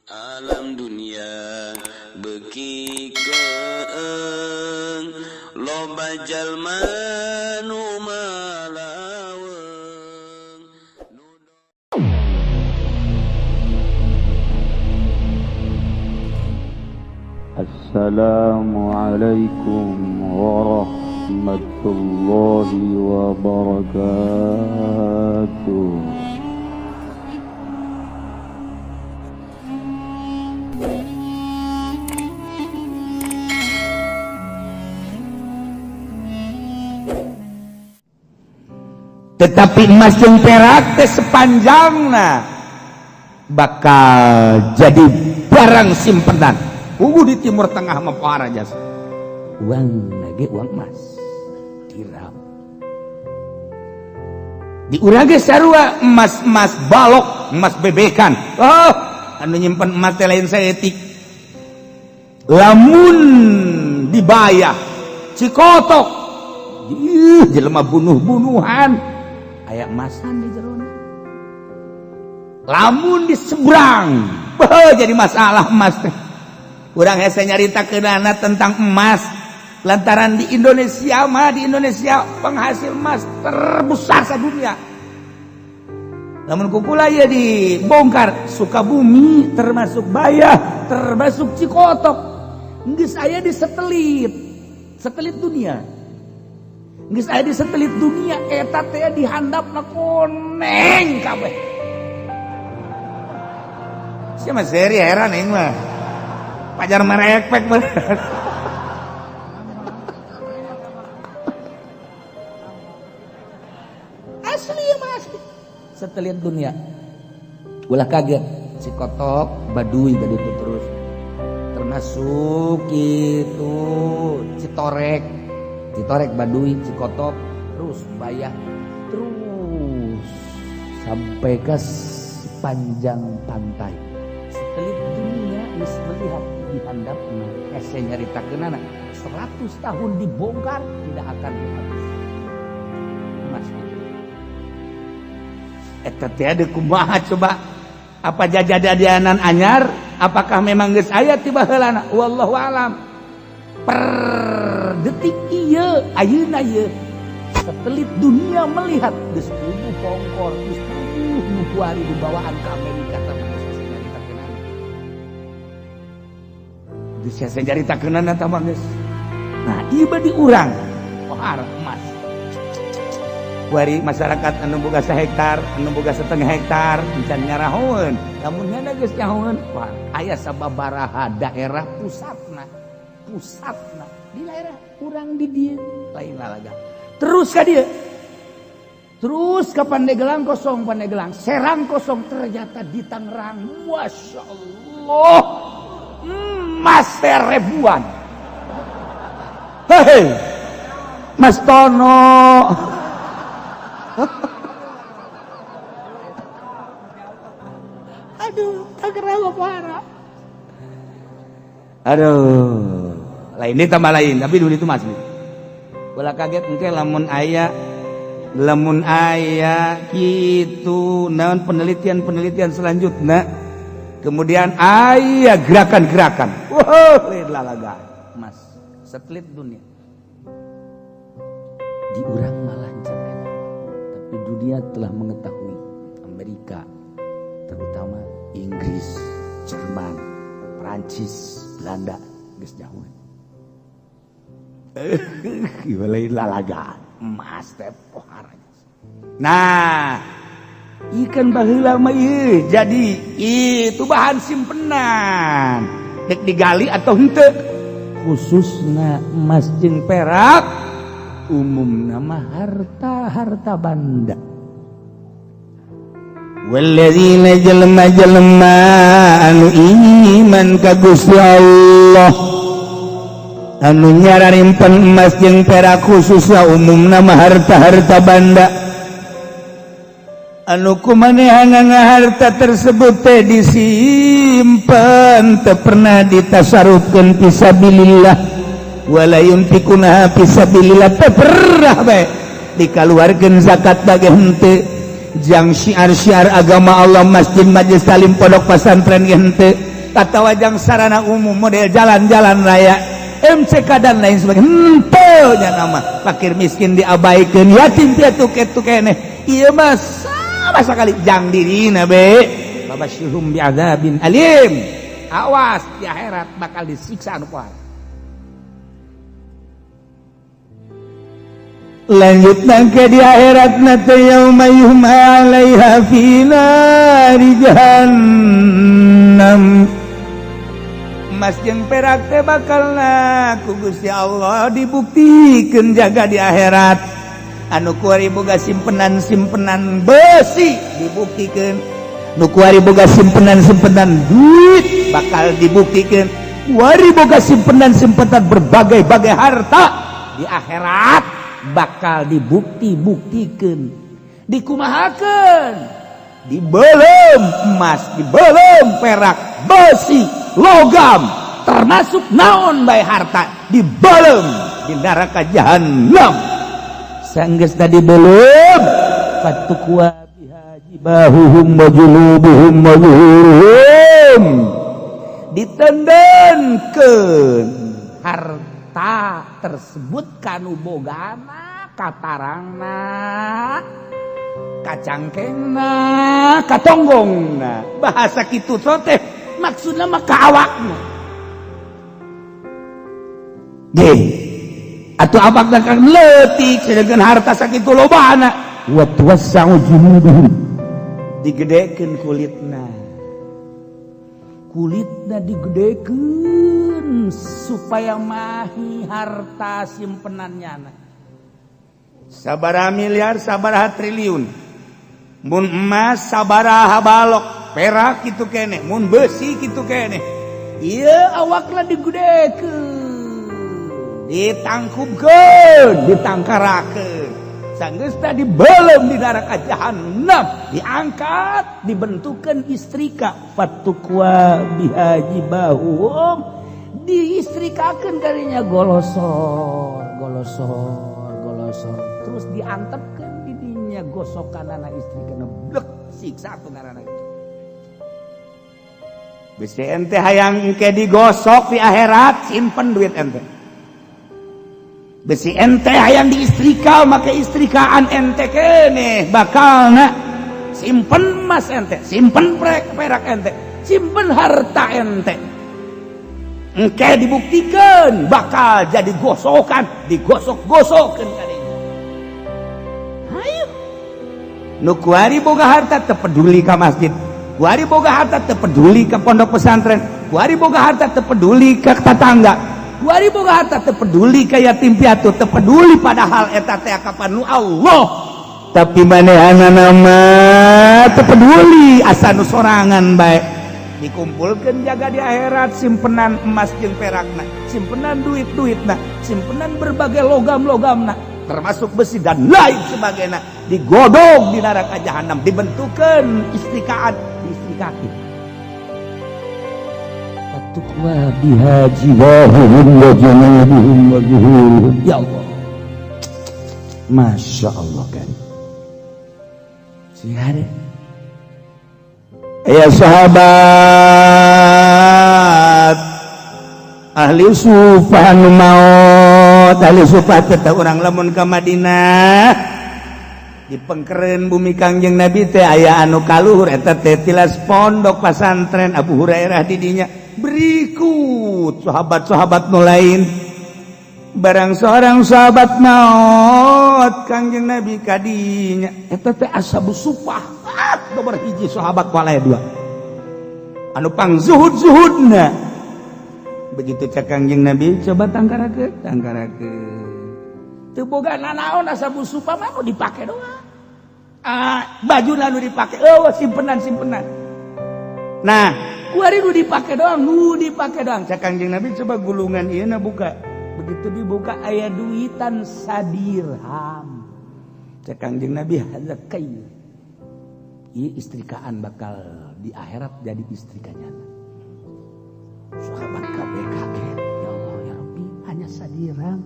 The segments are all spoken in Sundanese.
Alam dunia beuki keeng, loba jalma nu malaweung. Assalamualaikum warahmatullahi wabarakatuh. Tetapi emas jeung perak teh sepanjangna bakal jadi barang simpenan. Ugu di Timur Tengah mah parah jasa. Uang lagi uang emas dirham. Di urang ge sarua emas-emas balok, emas bebekan. Oh, anu nyimpen emas teh lain saeutik. Lamun dibayar Cikotok, ih jelema bunuh-bunuhan aya emasan di jerona. Lamun di seberang, beuh, jadi masalah emas teh. Urang hese nyaritakeunana tentang emas lantaran di Indonesia mah, di Indonesia penghasil emas terbesar sedunia. Namun kukula ya dibongkar Sukabumi termasuk Bayah termasuk Cikotok geus aya di satelit, satelit dunia. Geus aya di satelit dunia eta teh dihandapna koneng kabeh. Sia mah seri heran aing mah. Pajar merekpek bener. Asli ya mas, satelit dunia. Ulah kaget Cikotok Baduy tadi itu terus termasuk itu Citorek, Citorek Baduy Cikotok terus Bayah terus sampai ke sepanjang pantai. Satelit dunia geus melihat di handapna hese nyaritakeunana 100 tahun dibongkar tidak akan habis emas. Eta teh ada kumaha coba, apa jajadianan anyar, apakah memang geus aya ti baheulana, wallahu alam. Per detik ieu ayeuna ieu satelit dunia melihat geus puguh pongkor, geus puguh nu kuari dibawaan ke Amerika. Tah geus hese nyaritakeunana, geus hese nyaritakeunana tah mah geus. Nah ieu di urang pohar emas kuari masyarakat anu boga sahektar, anu boga setengah hektar encan nyarahoeun. Lamun nyana geus nyahoeun, wah aya sababaraha daerah pusatna, pusatna di daerah urang di dieu lain lalaga. Terus ka dieu, terus ke Pandeglang kosong, Pandeglang Serang kosong, ternyata di Tangerang masya Allah emas ribuan. Hei Mas Tono, aduh Tangerang parah. Aduh lain ini tambah lain, tapi dulu itu masih ulah kaget engke lamun aya, lamun aya gitu naon penelitian-penelitian selanjutnya, kemudian aya gerakan-gerakan, wow lain lalaga emas satelit dunia di urang malah jangan, tapi dunia telah mengetahui Amerika terutama Inggris, Jerman, Prancis, Belanda geus jauh. Lain lalaga emas teh poharanya. Nah ikan baheula mah ieu jadi itu bahan simpenan dek digali atau henteu, khususna emas jeung perak umumna mah harta-harta banda. Walladzina jelema-jelema anu iman ka Gusti Allah anu nyararimpen emas jeung perak khususna umumna mah harta-harta banda anu kumanehanana harta tersebut teh disimpen teu pernah ditasarufkeun fisabilillah wala yunfikunaha fisabilillah, teu pernah bae dikaluarkeun zakat bage henteu jang syiar-syiar agama Allah, masjid, majelis talim, pondok pesantren ge henteu. atawa jang sarana umum model jalan-jalan raya MCK dan lain sebagainya. Henteu nya nama fakir miskin diabaikan, yatim piatu kitu keneh. Ieu mah sama sekali jang dirina be. Fabasyirhum bi'adzabin alim. Awas di akhirat bakal disiksa anu pohara. Lanjut ke di akhirat nate yauma yuhma 'alaiha fi nari jahannam. Emas jeung perak teh bakalna ku Gusti Allah dibuktikeun jaga di akhirat. Anu kuari boga simpenan-simpenan besi dibuktikeun, nu kuari boga simpenan-simpenan duit bakal dibuktikeun, kuari boga simpenan-simpenan berbagai-bagai harta di akhirat bakal dibukti-buktikeun, dikumahakeun, dibelem emas, dibelem perak, besi, logam, termasuk naon bae harta dibelem di neraka jahannam. Sanggeus tadi belum fatukwa biha jibahuhum wa julubuhum wa zuhuruhum, ditendenkeun harta tersebut kanu bogana, katarangna, kacangkengna, katonggongna. Bahasa kitu teh maksudna mah ka awakna. Ge atuh awakna kan leutik sedangkan harta sakitu lobana. Wa tuwassa'u juluduhum, digedekeun kulitna, kulitna digedekeun supaya mahi harta simpenannya. Sabaraha miliar, sabaraha triliun, mun emas sabaraha balok, perak kitu keneh, mun besi kitu keneh. Ieu awakna digedekeun, ditangkupkeun, ditangkarakeun. Sanggeus tadi belum di neraka jahannam, diangkat, dibentukkan istrika fatukwa biha jibahuhum, diistrikakeun karinya golosor, golosor, golosor, terus diantepkeun didinya gosokanana istrikana blek siksa tuh ngaranna. Bisi ente hayang engke digosok di akhirat, simpen duit ente. Besi ente hayang diistrika make istrikaan ente keneh bakalna simpen emas ente, simpen perak ente, simpen harta ente. Engke dibuktikan bakal jadi gosokan, digosok-gosokan kadinya. Hayu. Nu kuari boga harta teu peduli ka masjid, kuari boga harta teu peduli ka pondok pesantren, kuari boga harta teu peduli ka tetangga, kuari boga harta teu peduli ka yatim piatu, teu peduli padahal eta teh kapan nu Allah. Tapi manehanana mah teu peduli asa nu sorangan bae. Dikumpulkeun jaga di akhirat simpenan emas jeung perakna, simpenan duit-duitna, simpenan berbagai logam-logamna, termasuk besi dan lain sebagainya, digodog di neraka jahanam, dibentukeun istrikaan, diistrikakeun. Fatukwa biha jibahuhum wa junubuhum wa zuhuruhum. Ya Allah, Masya Allah kan. Sihari. Ya sahabat ahli sufah nu maot, ahli sufah teh urang lamun ka Madinah di pengkeren bumi Kangjeng Nabi teh aya anu kaluhur eta teh tilas pondok pasantren Abu Hurairah di dinya. Berikut sahabat-sahabat nu lain, barang seorang sahabat maot Kangjeng Nabi kadinya eta teh ashabus sufah. Nomor hiji sahabat walaya dua anu pang zuhud-zuhudna. Begitu cek Kangjeng Nabi, coba tangkarakeun, tangkarakeun teu boga nanaon ashabus sufah mah nu dipake doang. Ah, baju nu dipake eueuh simpenan-simpenan. Nah, kuari nu dipake doang, nu dipake doang. Cek Kangjeng Nabi, coba gulungan ieu na buka. Begitu dibuka aya duitan sadirham. Cek Kangjeng Nabi, hadza kai. Ieu istrikaan bakal di akhirat jadi istrikanya. Sahabat kabeh kaget, ya Allah ya Rabbi, hanya sadirham.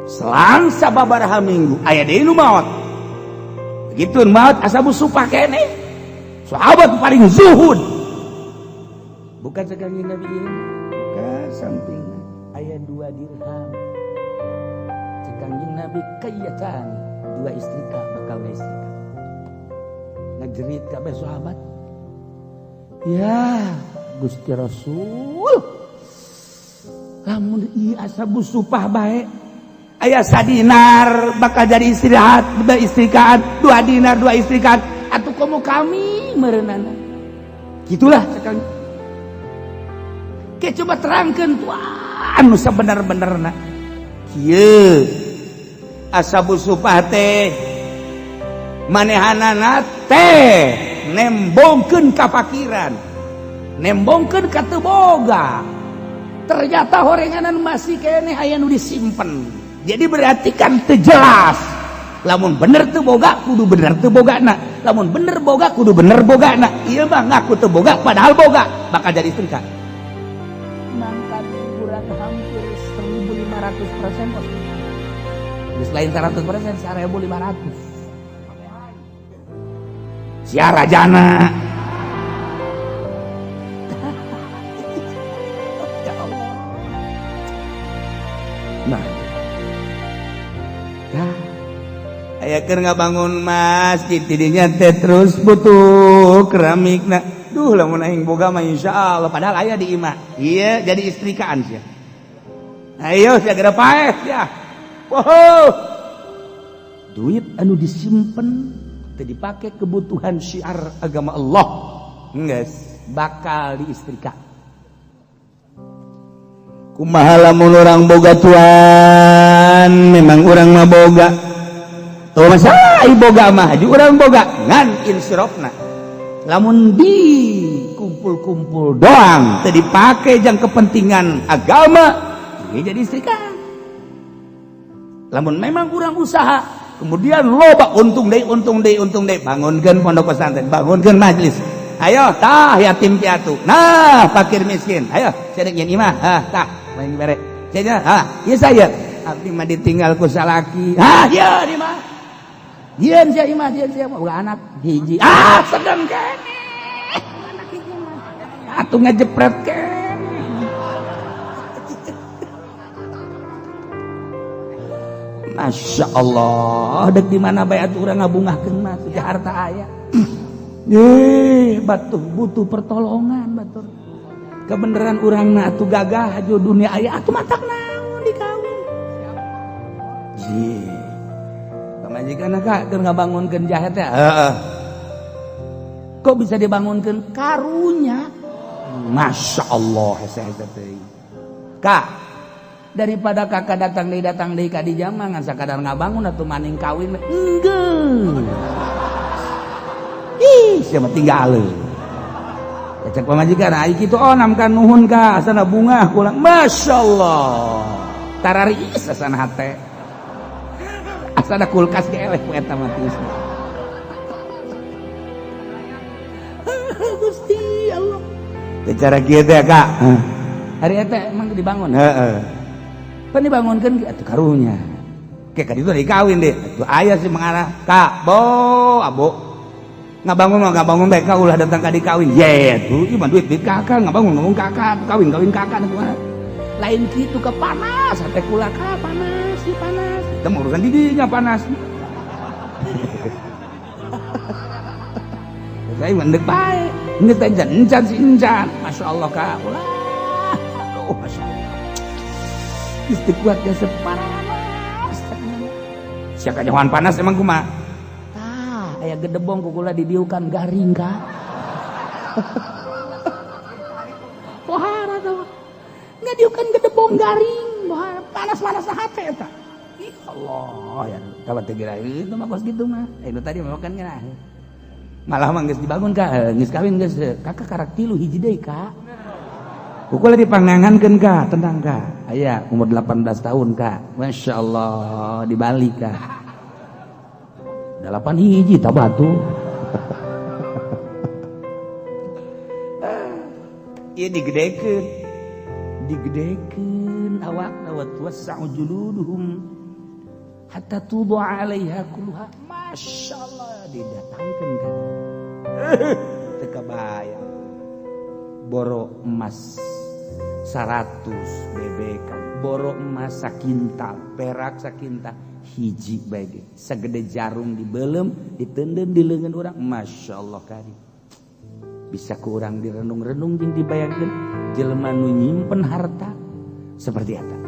Selang sababaraha minggu aya deui nu maot. Begitu maot ashabus sufah keneh. Sahabat paling zuhud. Bukan sekali Nabi ini, ke samping aya 2 dirham. Cek Kangjeng Nabi kayatan 2 istrika bakal istrika. Ngajerit kabeh sahabat. Ya Gusti Rasul, lamun ieu asa busupah bae aya sadinar bakal jadi istirahat, dua istrikaan, 2 dinar 2 istrikaan atuh komo kami meureunana. Gitulah sekali. Ke coba terangkeun tuan nu sabener-benerna. Kieu asa busupah teh manehanana teh nembongkeun kapakiran, nembongkeun ka teu boga. Ternyata horenganan masih keneh aya nu disimpen. Jadi berarti kan teu jelas. Lamun bener teu boga kudu bener teu bogana, lamun bener boga kudu bener bogana. Ieu mah ngaku teu boga padahal boga, bakal jadi istri kan. Mangkat kurang hampir 1500% bos. Geus lain 100%, 1500. Sia rajana. Ya Allah. Nah. Nah, aya keur ngabangun masjid tidinya teh terus butuh keramikna. Duh lamun aing boga mah insyaallah padahal aya di imah. Iya jadi istrikaan sia. Ayo sia geura paeh sia. Wow. Duit anu disimpen teu dipake kebutuhan syiar agama Allah. Geus bakal diistrika. Kumaha lamun urang boga tuan, memang urang mah boga. Oh masa boga mah haji urang boga ngan insirofna. Lamun di kumpul-kumpul doang teu dipake jang kepentingan agama, ini jadi istrika. Lamun memang kurang usaha, kemudian loba untung deui untung deui untung deui, bangunkeun pondok pesantren, bangunkeun majelis. Ayo tah yatim piatu. Nah, fakir miskin. Ayo saya nyen imah. Ah, tah main bere. Saya ah, ieu saya. Abdi mah ditinggal ku salaki. Ah, ieu di mah. Jieun sia imah, jieun sia boga anak hiji. Ah, sedeng keneh. Anak hiji mah. Atuh ngajepret keneh. Masya Allah, dek di mana bae atuh urang ngabungahkeun mah teu harta aya. Ye, batuh butuh pertolongan batur. Kebenaran urangna atuh gagah hajo dunia aya atuh matak naon dikawin. Ji. Pamajikan kak keur ngabangunkeun jahe teh. Heeh. Kok bisa dibangunkeun karunya? Masya Allah hese-hese teh. Kak, daripada kakak datang deui ka di jama ngan sakadar ngabangun atuh maning kawin enggeus. Ih, sia mah tinggal. Cek pamajikan ai kitu onam kan nuhun ka asana bungah kula. Masyaallah. Tarariis asana hate. Asana kulkas ge eleh ku eta mah tiis. Gusti Allah. Teh cara kieu teh Kak. Hari eta emang dibangun. Heeh. Pan dibangunkeun atuh karunya. Ke ka ditu dikawin deh. Atuh aya sih mengarah Kak, bo abo. Ngabangun mah ngabangun bae ka ulah datang ka dikawin. Ye tuh ieu mah duit duit kakak ngabangun ngabangun kakak kawin kawin kakak kumaha. Lain kitu ke panas hate kula ka panas si panas. Teu urusan didinya panas. Saya mah ndek bae. Geus teh encan si encan. Masyaallah ka ulah. Aduh masyaallah. Geus teu kuat jasa panas. Sia kajahoan panas emang kumaha? Tah, aya gedebong kukula didiukan garing ka. Pohara tah. Ngadiukan gedebong garing, pohara panas-panas hate eta. Ih Allah ya, tah teu geura itu mah kos kitu mah. Itu tadi mah kan geura. Malah mah geus dibangun ka, geus kawin geus kakak karak tilu hiji deui ka. Kukula dipangangankeun ka, tenang ka. Aya umur 18 tahun ka. Masya Allah di Bali ka. 8 hiji tak batu. Ieu digedekeun. Digedekeun awakna wa tuwassa'u juluduhum hatta tudu'a 'alaiha kulluha. Masya Allah didatangkeun ka. Teu kabayang. Boro emas 100 BBK, boro emas sakintal, perak sakintal, hiji bae ge sagede jarum dibelem, diteundeun di leungeun urang, Masya Allah kari. Bisa ku urang direnung-renung jeung dibayangkeun jelema nu nyimpen harta seperti eta.